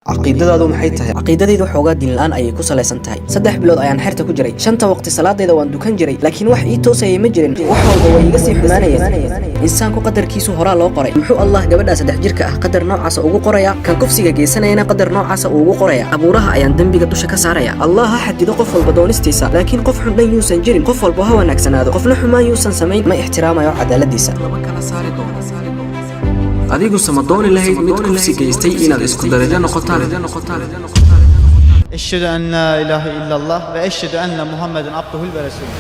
Caqiidadaadu maxay tahay? Caqiidadaydu xoogaa diin la'aan ayay ku salaysan tahay. 3 bilood ayaan xerta ku jiray. Shanta waqti salaadayda waan dukan jiray, laakiin wax ii toosayay ma jirin. Wax walba way iga sii xumaanayeen. Insaanku qadarkiisu horaa loo qoray. Muxuu Allah gabadhaa 3 jirka ah qadar noocaasa ugu qoraya, kan kufsiga geysanayana qadar noocaasa uu ugu qoraya? Abuuraha ayaan dembiga dusha ka saaraya. Allah ha xadido qof walba doonistiisa, laakiin qof xun dhan yuusan jirin. Qof walba ha wanaagsanaado, qofna xumaan yuusan samayn. Ma ixtiraamayo cadaaladiisa. Adiguse ma dooni lahayd mid kufsi geystay inaad isku darajo noqotaan? أشهد أن لا إله إلا الله وأشهد أن محمدا عبده ورسوله.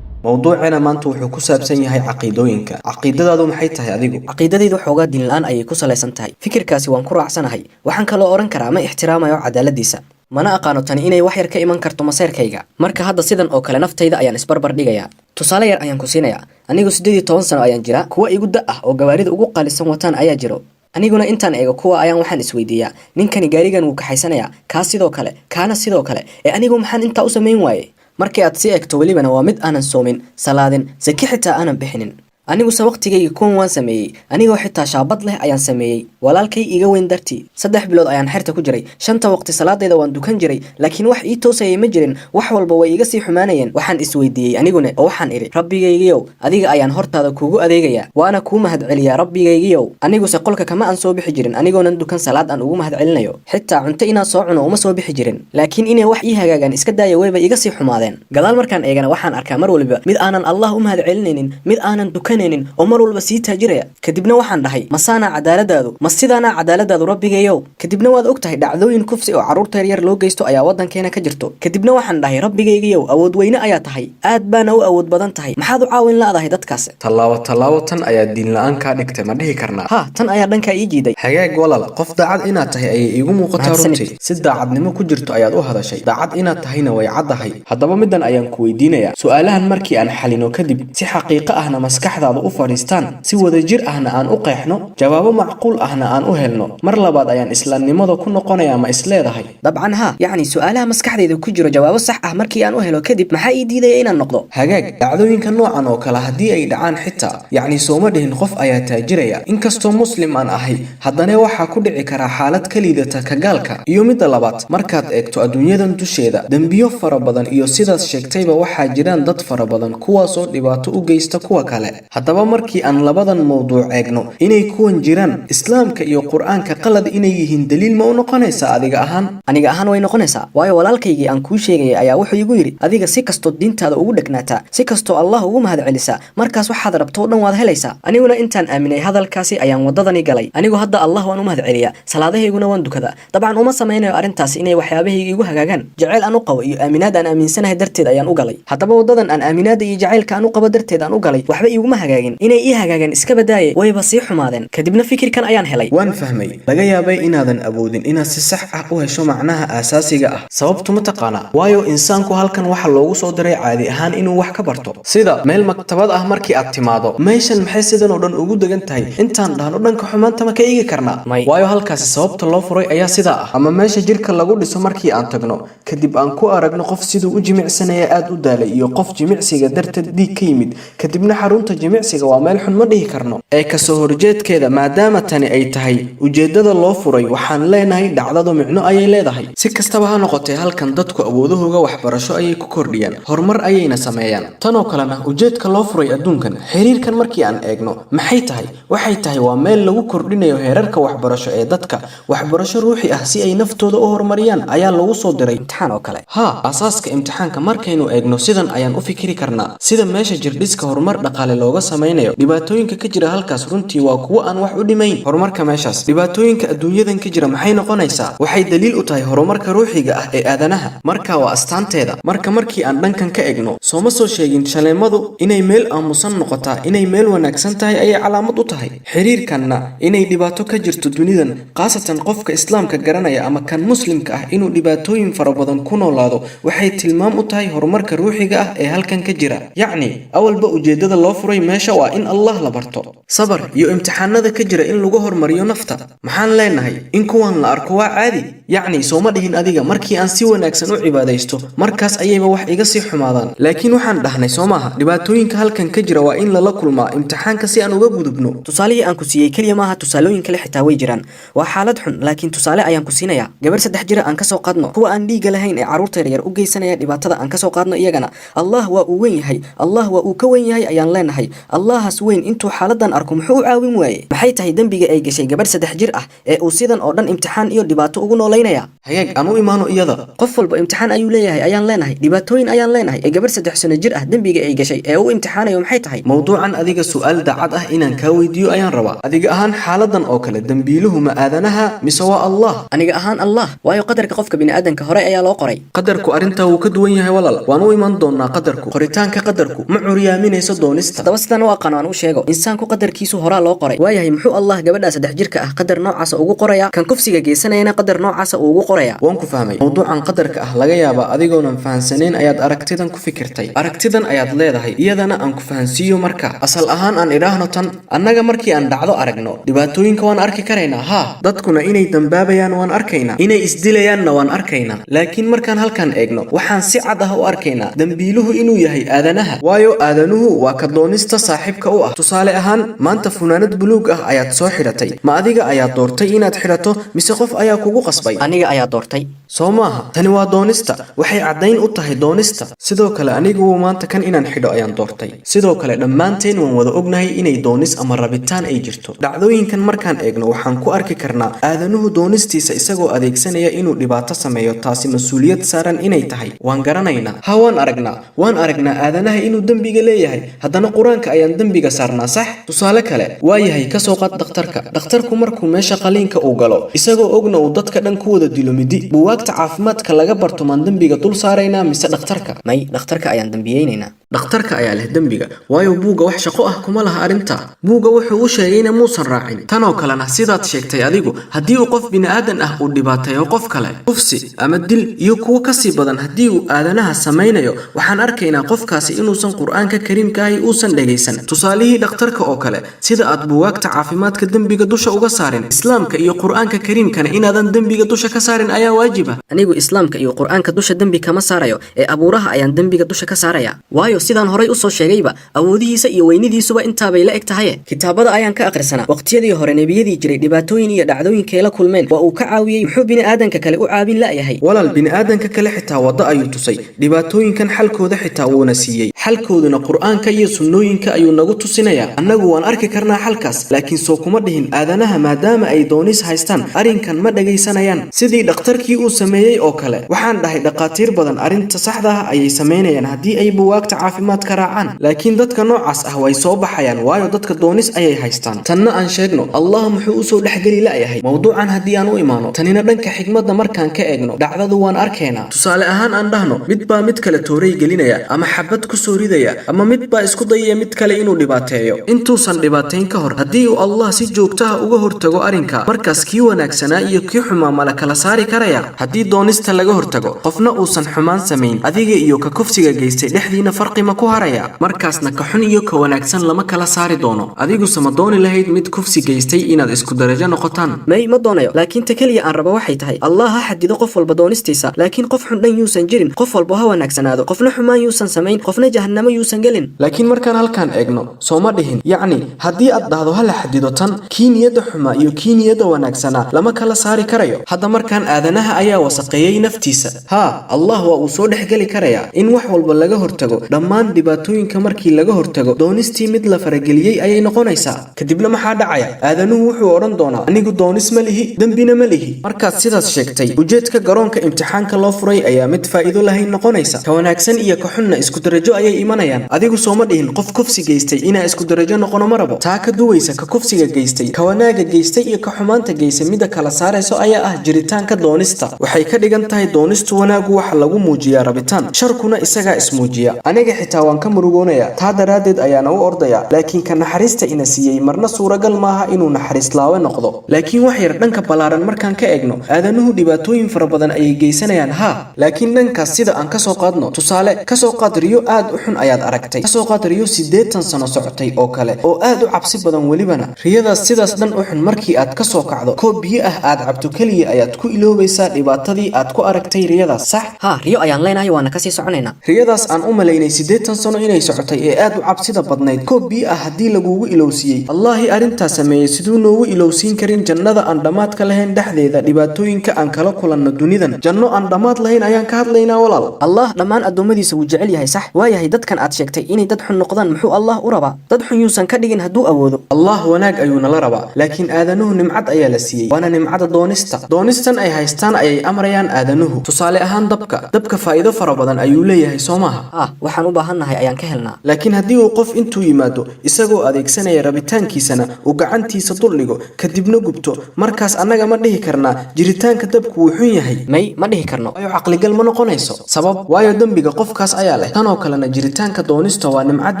Mowduuceena maanta wuxuu ku saabsan yahay caqiidooyinka. Caqiidadaadu maxay tahay adigu? Caqiidadaydu xoogaa diin la'aan ayay ku salaysan tahay. Fikirkaasi waan ku raacsanahay. Waxaan kaloo odhan karaa ma ixtiraamayo cadaaladiisa, mana aqaano tani inay wax yar ka iman karto maseyrkayga. Marka hadda sidan oo kale naftayda ayaan isbarbar dhigayaa. Tusaale yar ayaan ku siinayaa. Anigu 18 sano ayaan jiraa. Kuwa igu da ah oo gawaarida ugu qaalisan wataan ayaa jiro. Aniguna intaan eego kuwa ayaan waxaan isweydiiyaa, ninkani gaarigan wuu kaxaysanayaa, kaa sidoo kale, kaana sidoo kale, ee anigu maxaan intaa u samayn waaye? Markii aad sii eegto welibana waa mid aanan soomin, salaadin, saki xitaa aanan bixinin. Aniguse waqtigayga kuwan waan sameeyey. Anigoo xitaa shaabad leh ayaan sameeyey, walaalkay iga weyn dartii. 3 bilood ayaan xerta ku jiray. Shanta waqti salaadayda waan dukan jiray, laakiin wax ii toosayay ma jirin. Wax walba way iga sii xumaanayeen. Waxaan isweydiiyey anigune oo waxaan idhi, "Rabbigaygiyow, adiga ayaan hortaada kuugu adeegayaa, waana kuu mahadceliyaa, Rabbigaygiyow." Aniguse qolka kama aan soo bixi jirin anigoonan dukan salaad aan ugu mahadcelinayo. Xitaa cunto inaan soo cuno uma soo bixi jirin. Laakiin inay wax ii hagaagaan iska daaya, wayba iga sii xumaadeen. Gadaal markaan eegana waxaan arkaa mar waliba mid aanan Allah u mahadcelinaynin, mid aanan dukanaynin oo mar walba sii taajiraya. Kadibna waxaan dhahay, "Masaanaa cadaaladaadu? Ma sidaanaa cadaaladaadu, Rabbigayow?" Kadibna waad og tahay, dhacdooyin kufsi oo carruurta yaryar loo geysto ayaa waddankeena ka jirto. Kadibna waxaan dhahay, "Rabbigaygiyow, awood weyne ayaa tahay, aad baana u awood badan tahay. Maxaad u caawin la'dahay dadkaas?" Tallaabo tallaabo tan ayaa diin la'aan kaa dhigtay, ma dhihi karnaa? Ha, tan ayaa dhankaa ii jiiday. Hagaag walaal, qof daacad inaad tahay ayay iigu muuqataa. Mahadsanid. Runtii si daacadnimo ku jirto ayaad u hadashay, daacad inaad tahayna way caddahay. Haddaba middan ayaan ku weydiinayaa. Su'aalahan markii aan xalino kadib, si xaqiiqo ahna maskaxdaada u fadhiistaan, si wadajir ahna aan u qeexno, jawaabo macquul ahna aan u helno, mar labaad ayaan islaamnimada ku noqonayaa, ma isleedahay? Dabcan ha. Yacni su'aalaha maskaxdayda ku jiro jawaabo sax ah markii aan u helo kadib, maxaa ii diidaya inaan noqdo? Hagaag. Dhacdooyinka noocan oo kale haddii ay dhacaan xitaa, yacni sooma dhihin qof ayaa taajiraya, inkastoo muslim aan ahay, haddana waxaa ku dhici karaa xaalad ka liidata ka gaalka. Iyo midda labaad, markaad eegto adduunyadan dusheeda dembiyo fara badan iyo sidaas sheegtayba, waxaa jiraan dad fara badan kuwaasoo dhibaato u geysta kuwa kale. Haddaba markii aan labadan mowduuc eegno, inay kuwan jiraan, islaamka iyo Qur-aanka qalad inay yihiin daliil ma u noqonaysaa adiga ahaan? Aniga ahaan way noqonaysaa, waayo walaalkaygii aan kuu sheegayay ayaa wuxuu igu yidhi, "Adiga si kastoo diintaada ugu dhegnaataa, si kastoo Allah ugu mahadcelisaa, markaas waxaad rabto o dhan waad helaysaa." Aniguna intaan aaminay hadalkaasi ayaan waddadani galay. Anigu hadda Allah waan u mahadceliyaa, salaadahayguna waan dukadaa. Dabcan uma samaynayo arrintaasi inay waxyaabahayga igu hagaagaan. Jaceyl aan u qabo iyo aaminaad aan aaminsanahay darteed ayaan u galay. Haddaba waddadan aan aaminaadda iyo jacaylka aan u qabo darteed aan u galay waxba iiguma hagaagin. Inay ii hagaagaan iska badaaye, wayba sii xumaadeen. Kadibna fikirkan ayaan helay. Waan fahmay. Laga yaabay inaadan awoodin inaad si sax ah u hesho macnaha aasaasiga ah. Sababtu ma taqaanaa? Waayo insaanku halkan waxa loogu soo diray caadi ahaan inuu wax ka barto. Sida meel maktabad ah markii aad timaado, meeshan maxay sidan oo dhan ugu degan tahay intaan dhahno, dhanka xumaanta ma ka eegi karnaa? May. Waayo halkaasi sababta loo furay ayaa sidaa ah. Ama meesha jirka lagu dhiso markii aan tagno, kadib aan ku aragno qof siduu u jimicsanaya aad u daalay iyo qof jimicsiga darteed dhiig ka yimid, kadibna xarunta jimicsiga waa meel xun ma dhihi karno. Ee kasoo horjeedkeeda, maadaama tani ay tahay ujeedada loo furay, waxaan leenahay dhacdadu micno ayay leedahay. Si kastaba ha noqotee, halkan dadku awoodahooga waxbarasho ayay ku kordhiyaan, horumar ayayna sameeyaan. Tanoo kalena ujeedka loo furay adduunkan, xiriirkan markii aan eegno, maxay tahay? Waxay tahay waa meel lagu kordhinayo heerarka waxbarasho ee dadka. Waxbarasho ruuxi ah si ay naftooda u horumariyaan ayaa lagu soo diray. Imtixaan oo kale. Haa, asaaska imtixaanka markaynu eegno, sidan ayaan u fikiri karnaa. Sida meesha jirdhiska horumar dhaqaale looga samaynayo, dhibaatooyinka ka jira halkaas runtii waa kuwo aan wax u dhimayn horumarka meeshaas. Dhibaatooyinka adduunyadan ka jira maxay noqonaysaa? Waxay daliil u tahay horumarka ruuxiga ah ee aadanaha. Marka waa astaanteeda. Marka markii aan dhankan ka egno, sooma soo sheegin shaleemadu inay meel aamusan noqotaa inay meel wanaagsan tahay ayay calaamad u tahay. Xiriirkanna inay dhibaato ka jirto dunidan, khaasatan qofka islaamka garanaya ama kan muslimka ah inuu dhibaatooyin fara badan ku noolaado, waxay tilmaam u tahay horumarka ruuxiga ah ee halkan ka jira. Yacni awalba ujeedada loo furay meesha waa in Allah la barto, sabar iyo imtixaanada ka jira in lagu hormariyo nafta. Maxaan leenahay? In kuwan la arko waa caadi. Yacni sooma dhihin adiga markii aan si wanaagsan u cibaadaysto markaas ayayba wax iga sii xumaadaan. Laakiin waxaan dhahnay soo maaha, dhibaatooyinka halkan ka jira waa in lala kulmaa imtixaanka si aan uga gudubno. Tusaalihii aan ku siiyey keliya maaha, tusaalooyin kale xitaa way jiraan. Waa xaalad xun, laakiin tusaale ayaan ku siinayaa. Gabar 3 jira aan kasoo qaadno, kuwa aan dhiigga lahayn ee carruurta yaryar u geysanaya dhibaatada aan kasoo qaadno iyagana. Allah waa uu weyn yahay, Allah waa uu ka weyn yahay ayaan leenahay. Allahaas weyn intuu xaaladan arko muxuu u caawin waaye? Maxay tahay dembiga ay gashay gabar 3 jir ah ee uu sidan oo dhan imtixaan iyo dhibaato ugu noolaynaya? Hagaag, aan u imaano iyada. Qof walba imtixaan ayuu leeyahay ayaan leenahay, dhibaatooyin ayaan leenahay. Ee gabar 3 sano jir ah dembiga ay gashay ee u imtixaanayo maxay tahay? Mowduucan adiga su'aal daacad ah inaan kaa weydiiyo ayaan rabaa. Adiga ahaan xaaladan oo kale dembiiluhu ma aadanaha mise waa Allah? Aniga ahaan Allah, waayo qadarka qofka bini'aadanka hore ayaa loo qoray. Qadarku arrintaa wuu ka duwan yahay walaal. Waan u iman doonaa qadarku. Qoritaanka qadarku ma curyaaminayso doonista. Haddaba sidaan u aqaano aan u sheego, insaanku qadarkiisu horaa loo qoray. Waayahay, muxuu Allah gabadhaa 3 jirka ah qadar noocaasa ugu qoraya, kan kufsiga geysanayana qadar noocaasa uu ugu qoraya? Waan ku fahmay. Mowduucan qadarka ah laga yaabaa adigoonan fahansanayn ayaad aragtidan ku fikirtay. Aragtidan ayaad leedahay, iyadana aan ku fahansiiyo. Marka asal ahaan aan idhaahno tan, annaga markii aan dhacdo aragno dhibaatooyinka waan arki karaynaa. Haa, dadkuna inay dambaabayaan waan arkaynaa, inay isdilayaanna waan arkaynaa. Laakiin markaan halkan eegno waxaan si cad ah u arkaynaa dembiiluhu inuu yahay aadanaha, waayo aadanuhu waa ka doonista saaxiibka u ah. Tusaale ahaan, maanta funaanad buluug ah ayaad soo xidhatay. Ma adiga ayaa doortay inaad xidhato mise qof ayaa kugu qasbay? Aniga ayaa doortay. Soo maaha? Tani waa doonista, waxay caddayn u tahay doonista. Sidoo kale anigu maanta kan inaan xidho ayaan doortay. Sidoo kale dhammaanteen waan wada ognahay inay doonis ama rabitaan ay jirto. Dhacdooyinkan markaan eegno waxaan ku arki karnaa aadanuhu doonistiisa isagoo adeegsanaya inuu dhibaato sameeyo, taasi mas-uuliyad saaran inay tahay waan garanaynaa. Ha, waan aragnaa, waan aragnaa aadanaha inuu dembiga leeyahay, haddana Qur-aanka ayaan dembiga saarnaa, sax? Tusaale kale waa yahay, kasoo qaad dhakhtarka. Dhakhtarku markuu meesha qaliinka uu galo isagoo ogna uu dadka dhan ku wada dilo midi, buwaagta caafimaadka laga barto maan dembiga dul saaraynaa mise dhakhtarka? May, dhakhtarka ayaan dembiyeynaynaa. Dhakhtarka ayaa leh dembiga, waayo buugga wax shaqo ah kuma laha arrinta. Buugga wuxuu u sheegayna muusan raacin. Tanoo kalena sidaad sheegtay adigu, haddii uu qof bini'aadan ah uu dhibaateeyo qof kale, kufsi ama dil iyo kuwo kasii badan haddii uu aadanaha samaynayo, waxaan arkaynaa qofkaasi inuusan Qur-aanka kariimka ahi uusan dhegaysan. Tusaalihii dhakhtarka oo kale, sida aad buwaagta caafimaadka dembiga dusha uga saarin, Islaamka iyo Qur-aanka kariimkana inaadan dembiga dusha ka saarin ayaa waajiba. Anigu Islaamka iyo Qur-aanka dusha dembi kama saarayo, ee abuuraha ayaan dembiga dusha ka saaraya, waayo sidaan horay usoo sheegayba awoodihiisa iyo weynidiisuba intaabay la eg tahaye. Kitaabada ayaan ka akhrisanaa waqtiyadii hore nebiyadii jiray dhibaatooyin iyo dhacdooyinkay la kulmeen waa uu ka caawiyey. Muxuu bini'aadanka kale u caawin la'yahay? Walaal, bini'aadanka kale xitaa waddo ayuu tusay, dhibaatooyinkan xalkooda xitaa wuuna siiyey. Xalkooduna Qur-aanka iyo sunnooyinka ayuu nagu tusinayaa. Annagu waan arki karnaa xalkaas, laakiin soo kuma dhihin aadanaha maadaama ay doonis haystaan arrinkan ma dhagaysanayaan, sidii dhakhtarkii uu sameeyey oo kale. Waxaan dhahay dhaqaatiir badan arrinta saxda ah ayay samaynayaan haddii ay buwaagta caafimaadka raacaan, laakiin dadka noocaas ah way soo baxayaan, waayo dadka doonis ayay haystaan. Tanna aan sheegno, Allah muxuu usoo dhexgeli la'yahay mowduucan? Haddii aan u imaano tanina dhanka xigmadda markaan ka eegno dhacdadu waan arkaynaa. Tusaale ahaan aan dhahno, mid baa mid kale tooray gelinaya ama xabad kusoo ridaya, ama mid baa isku dayaya mid kale inuu dhibaateeyo. Intuusan dhibaateyn ka hor haddii uu Allah si joogto ah uga hortago arrinka, markaas kii wanaagsanaa iyo kii xumaa mala kala saari karaya? Haddii doonista laga hortago, qofna uusan xumaan samayn, adiga iyo ka kufsiga geystay dhexdiina farqi ma ku haraya? Markaasna ka xun iyo ka wanaagsan lama kala saari doono. Adiguse ma dooni lahayd mid kufsi geystay inaad isku darajo noqotaan? May, ma doonayo, laakiin ta keliya aan rabo waxay tahay Allah ha xadido qof walba doonistiisa, laakiin qof xun dhan yuusan jirin. Qof walba ha wanaagsanaado, qofna xumaan yuusan samayn, qofna jahannamo yuusan gelin. Laakiin markaan halkaan eegno sooma dhihin, yacni haddii aad dhahdo ha la xadido tan, kii niyadda xumaa iyo kii niyadda wanaagsanaa lama kala saari karayo. Hadda markaan aadanaha ayaa wasaqeeyey naftiisa. Haa, Allah waa uu soo dhexgeli karayaa in wax walba laga hortago. Dhammaan dhibaatooyinka markii laga hortago, doonistii mid la farageliyey ayay noqonaysaa. Kadibna maxaa dhacaya? Aadanuhu wuxuu odhan doonaa anigu doonis ma lihi, dembina ma lihi. Markaad sidaas sheegtay, ujeedka garoonka imtixaanka loo furay ayaa mid faa'iido lahayn noqonaysa. Ka wanaagsan iyo ka xunna isku darajo ayay imanayaan. Adigu sooma dhihin qof kufsi geystay inaa isku darajo noqono ma rabo? Taa ka duwaysa ka kufsiga geystay, ka wanaaga geystay iyo ka xumaanta geystay midda kala saarayso ayaa ah jiritaanka doonista. Waxay ka dhigan tahay doonistu wanaagu waxa lagu muujiyaa rabitaan, sharkuna isagaa ismuujiya. Aniga Xitaa waan ka murugoonayaa, taa daraaddeed ayaana u ordaya. Laakiin ka naxariista ina siiyey marna suuragal maaha inuu naxariis laawe noqdo. Laakiin wax yar dhanka ballaaran markaan ka eegno, aadanuhu dhibaatooyin fara badan ayay geysanayaan, haa. Laakiin dhankaas sida aan kasoo qaadno, tusaale kasoo qaad riyo aad u xun ayaad aragtay. Kasoo qaad riyo 80 sano socotay oo kale oo aad u cabsi badan. Welibana riyadaas sidaas dhan u xun, markii aad kasoo kacdo, koob biyo ah aad cabto keliya ayaad ku iloobaysaa dhibaatadii aad ku aragtay riyadaas, sax? Haa, riyo ayaan leenahay, waana kasii soconaynaa. Riyadaas aan u malaynay 80 sano inay socotay ee aad u cabsida badnayd, koob biyo ah haddii lagugu ilowsiiyey, Allaahi arrintaas sameeyey siduu noogu ilowsiin karin jannada aan dhammaadka lahayn dhexdeeda dhibaatooyinka aan kala kulanno dunidan? Janno aan dhammaad lahayn ayaan ka hadlaynaa, walaal. Allah dhammaan addoommadiisa wuu jecel yahay, sax? Waayahay, dadkan aad sheegtay inay dad xun noqdaan, muxuu Allah u rabaa? Dad xun yuusan ka dhigin hadduu awoodo. Allah wanaag ayuu nala rabaa, laakiin aadanuhu nimcad ayaa la siiyey, waana nimcada doonista. Doonistan ay haystaan ayay amrayaan aadanuhu. Tusaale ahaan dabka. Dabka faa'iido fara badan ayuu leeyahay, soo maaha? Haa, waxaan u baahannahay ayaan ka helnaa. Laakiin haddii uu qof intuu yimaado, isagoo adeegsanaya rabitaankiisana, uu gacantiisa duldhigo, kadibna gubto, markaas annaga ma dhihi karnaa jiritaanka dabku wuu xun yahay? May, ma dhihi karno. Waayo caqligal ma noqonayso. Sabab? Waayo dembiga qofkaas ayaa leh. Tanoo kalena jiritaanka doonista waa nimcad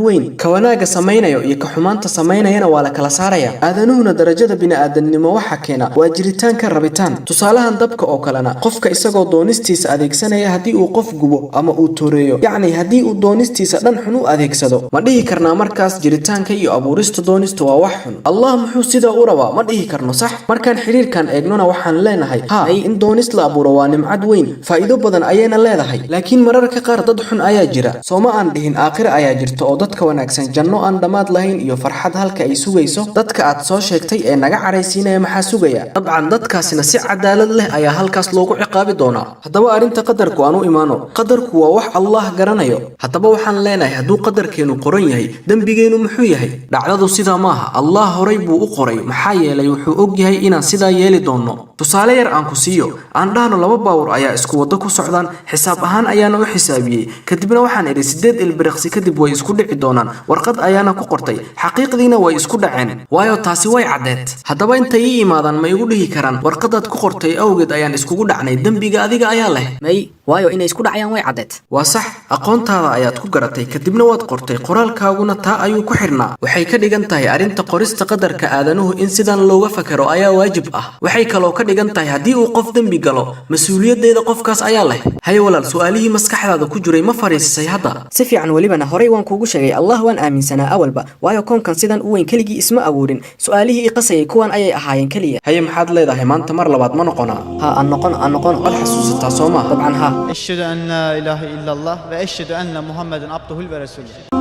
weyn. Ka wanaagga samaynayo iyo ka xumaanta samaynayana waa la kala saaraya. Aadanuhuna darajada bini'aadamnimo waxa keena waa jiritaanka rabitaan. Tusaalahan dabka oo kalena, qofka isagoo doonistiisa adeegsanaya haddii uu qof gubo ama uu toreeyo, yacni haddii uu doonistiisa dhan xun u adeegsado, ma dhihi karnaa markaas jiritaanka iyo abuurista doonista waa wax xun? Allah muxuu sidaa u rabaa? Ma dhihi karno, sax? Markaan xiriirkan eegnona, waxaan leenahay haa, in doonis la abuuro waa nimcad weyn, faa'iido badan ayayna leedahay. Laakiin mararka qaar dad xun ayaa jira. Sooma aan dhihin aakhira ayaa jirta oo dadka wanaagsan janno aan dhammaad lahayn iyo farxad halka ay sugayso? Dadka aad soo sheegtay ee naga caraysiinaya maxaa sugaya? Dabcan dadkaasina si cadaalad leh ayaa halkaas loogu ciqaabi doonaa. Haddaba arrinta qadarku aan u imaano. Qadarku waa wax Allah garanayo. Haddaba waxaan leenahay, hadduu qadarkeenu qoran yahay, dembigeenu muxuu yahay? Dhacdadu sidaa maaha. Allah horay buu u qoray, maxaa yeelay wuxuu og yahay inaan sidaa yeeli doonno. Tusaale yar aan ku siiyo. Aan dhahno laba baawur ayaa isku waddo ku socdaan. Xisaab ahaan ayaana u xisaabiyey, kadibna waxaan idhi 8 ilbiriqsi kadib way isku dhici doonaan. Warqad ayaana ku qortay. Xaqiiqdiina way isku dhaceen, waayo taasi way caddeed. Haddaba intay ii imaadaan, ma igu dhihi karaan warqadaad ku qortay awgeed ayaan iskugu dhacnay, dembiga adiga ayaa leh? May, waayo inay isku dhacayaan way caddeed. Waa sax, aqoontaada ayaad ku garatay, kadibna waad qortay, qoraalkaaguna taa ayuu ku xidhnaa. Waxay ka dhigan tahay arrinta qorista qadarka aadanuhu in sidan looga fakero ayaa waajib ah. Waxay kaloo ka dhigan tahay haddii uu qof dembi galo, mas-uuliyaddeeda qofkaas ayaa leh. Hay walaal, su'aalihii maskaxdaada ku jiray ma fadhiisisay hadda? Si fiican. Welibana horey waan kuugu sheegay, Allah waan aaminsanaa awalba, waayo koonkan sidan u weyn keligii isma abuurin. Su'aalihii i qasayay kuwan ayay ahaayeen keliya. Haye, maxaad leedahay? Maanta mar labaad ma noqonaa? Haa, aan noqono, aan noqono. Waad xasuusataa, soo maaha? Dabcan, haa. أشهد أن لا إله إلا الله وأشهد أن محمدا عبده ورسوله.